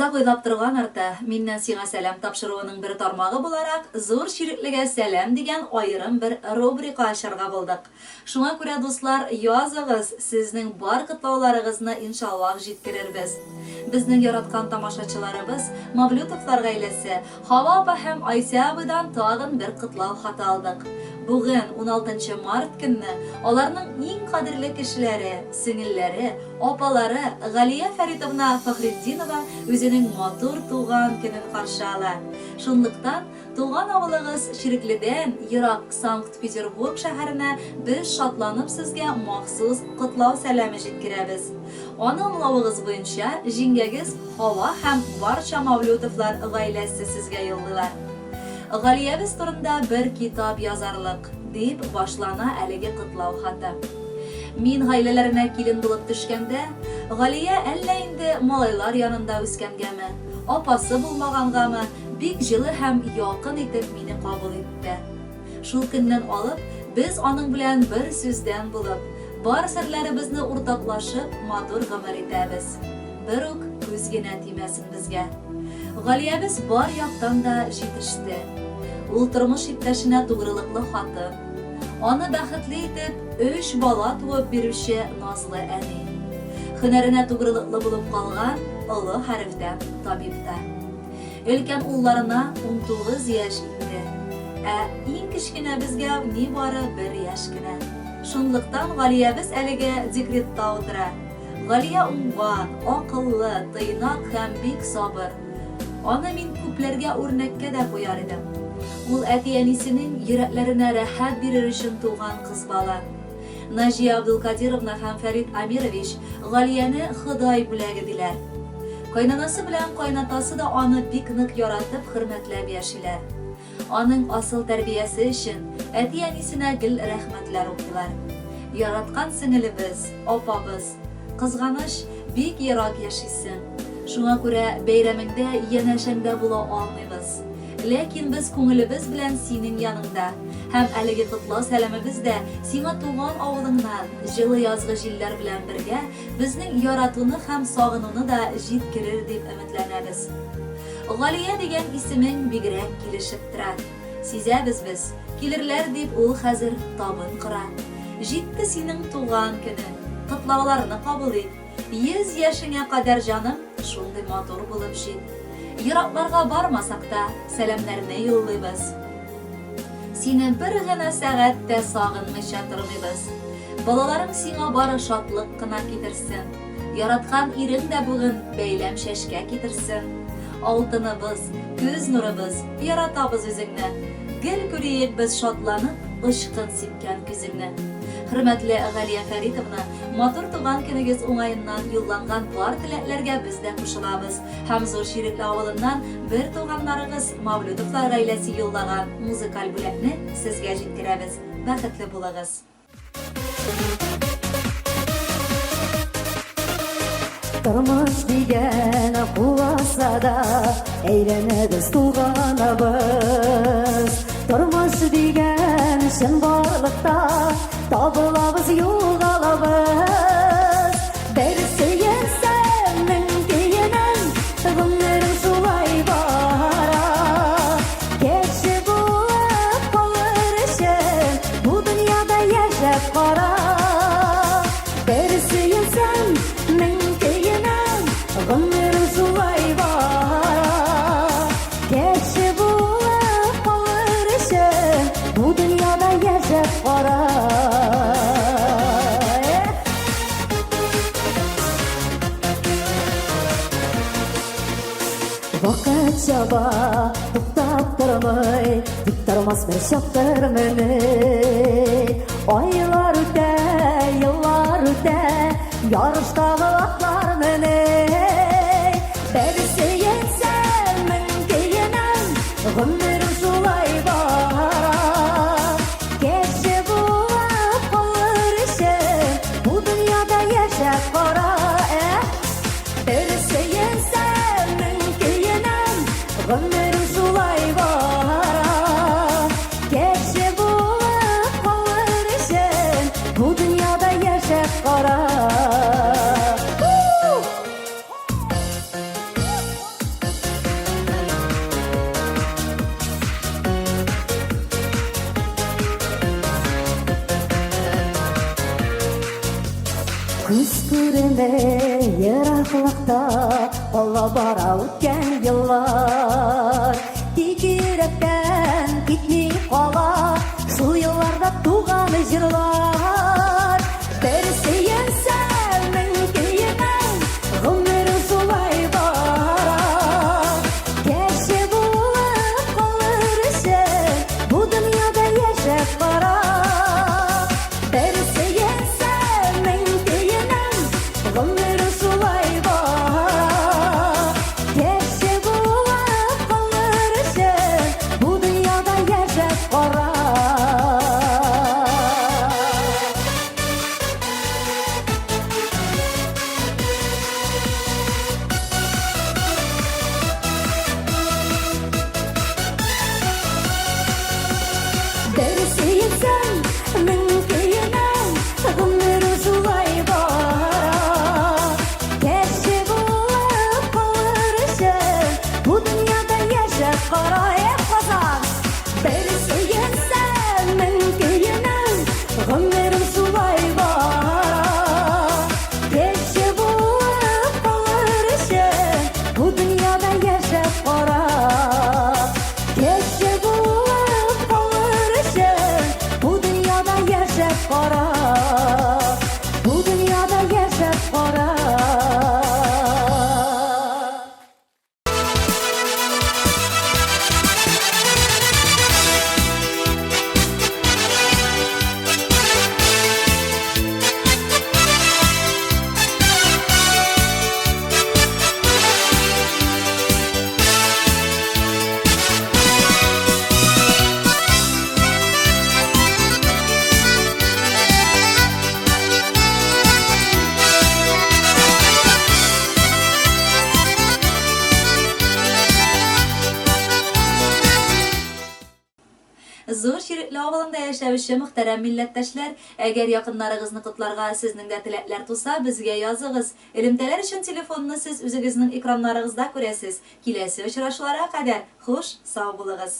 Озак уйлап торган арты, Миннән сиңа сәлам тапшыруының бер тармагы буларак, Зур Чиреклегә сәлам дигән аерым бер рубрика ачарга булдык. Шуңа күрә, дуслар, языгыз, сезнең бар котлауларыгызны, иншаллаһ, җиткерербез. Безнең яраткан тамашачыларыбыз, Мавлютовлар гаиләсе, Хава апа һәм Айсә абыйдан тагын бер котлау хаты алдык. Бүген, уналтынчы март көнне, аларның иң кадерле кешеләре, сеңелләре, апалары Галия Фәритовна Фәхретдинова үзенең матур туган көнен каршы ала. Шунлыктан, туган авылыгыз Чирекледән ерак Санкт-Петербург шәһәренә без шатланып сезгә махсус котлау сәламе җиткерәбез. Аны аңлавыгыз буенча, җиңгәгез Һава һәм барча Мавлютовлар гаиләсе сезгә юллыйлар. Галиябез турында бер китап язарлык, дип башлана әлеге котлау хаты. Мин гаиләләренә килен булып төшкәндә, Галия әллә инде малайлар янында үскәнгәме, апасы булмагангамы, бик җылы һәм якын итеп мине кабул итте. Шул көннән алып, без аның белән бер сүздән булып, бар серләребезне уртаклашып, матур гомер итәбез. Бер үк күз генә тимәсен безгә. Галиябез бар яктан да җитеште. Ул тормыш иптәшенә тугрылыклы хатын. Аны бәхетле итеп, өч бала туып бирүче назлы әни. Һөнәренә тугрылыклы булып калган олы хәрефтән табиб та. Өлкән улларына 19 яшь инде, ә иң кечкенәбезгә нибары бер яшь кенә. Шунлыктан Галиябез әлегә декретта утыра. Галия уңган, акыллы, тыйнак һәм бик сабыр. Аны мин күпләргә үрнәккә дә куяр идем. Ул әти-әнисенең йөрәкләренә рәхәт бирер өчен туган кыз бала. Наҗия Абдулкадировна һәм Фәрит Амирович Галияне Ходай бүләге диләр. Кайнанасы белән кайнатасы да аны бик нык яратып, хөрмәтләп яшиләр. Аның асыл тәрбиясе өчен әти-әнисенә гел рәхмәтләр укыйлар. Яраткан сеңелебез, апабыз, кызганыч, бик ерак яшисең. Шуңа күрә бәйрәмеңдә янәшәңдә була алмыйбыз. Ләкин без күңелебез белән синең яныңда. Һәм әлеге котлау сәламебез дә сиңа туган авылыңнан, җылы язгы җилләр белән бергә, безнең яратуны һәм сагынуны да җиткерер дип өметләнәбез. Галия дигән исемең бигрәк килешеп тора. Сизәбез без, килерләр дип ул хәзер табын кора. Җитте синең туган көнең, котлауларны кабул ит. 100 яшеңә кадәр, җаным, шундый матур булып җит. Еракларга бармасак та, сәламнәрне юллыйбыз. Сине бер генә сәгать тә сагынмыйча тормыйбыз. Балаларың сиңа бары шатлык кына китерсен. Яраткан ирең дә бүген бәйләм чәчкә китерсен. Алтыныбыз, күз нурыбыз, яратабыз үзеңне. Гел күриек без шатланып, очкын сипкән күзеңне. Хөрмәтле Галия Фәритовна, Матур туган көнегез уңаеннан юлланган бар теләкләргә без дә кушылабыз һәм Зур Чирекле авылыннан бер туганнарыгыз Мавлютовлар гаиләсе юллаган музыкаль бүләкне сезгә җиткерәбез. Бәхетле булыгыз! Тормыш дигән куласа да әйләнәбез, тулганабыз. Тормыш дигән чынбарлыкта Табылабыз, югалабыз. Бер сөенсәм, мең көенәм, гомерем шулай бара. Кеше булып калыр өчен бу дөньяда яшәп кара. Бер сөенсәм, мең көенәм, гомерем шулай бара. Кеше булып калыр өчен бу дөньяда яшәп кара. Вакыт чаба, туктап тормый, тик тормас бер чактыр мени. Айлар үтә, еллар үтә, ярыштагы атлар мени. Бер сөенсәм, мең көенәм, гомерем шулай бара. Кеше булып калыр өчен бу дөньяда яшәп кара. Бер сөенсәм, мең көенәм, гомерем шулай бара. Кеше булып калыр өчен бу дөньяда яшәп кара. Күз күреме ераклыкта Кала бара үткән еллар. Тик йөрәктән китми кала Шул елларда туган җырлар. Бер сөенсәм, мең көенәм, Гомер шулай бара. Кеше булып калыр өчен Бу дөньяда яшәп кара. Бер сөенсәм, мең көенәм, Гомер шулай бара. Кеше булып калыр өчен Бу дөньяда яшәп кара. Бер сөенсәм, мең көенәм, Гомер шулай бара. Кеше булып калыр өчен Бу дөньяда яшәп кара. Эх, Казан! Бер сөенсәм, мең көенәм, Гомерем шулай бара. Кеше булып калыр өчен Бу дөньяда яшәп кара. Кеше булып калыр өчен Бу дөньяда яшәп кара. Бу дөньяда яшәп кара. Зур Чирекле авылында яшәүче мөхтәрәм милләттәшләр, әгәр якыннарыгызны котларга сезнең дә теләкләр туса, безгә языгыз. Элемтәләр өчен телефонны сез үзегезнең экраннарыгызда күрәсез. Киләсе очрашуларга кадәр, хуш, сау булыгыз!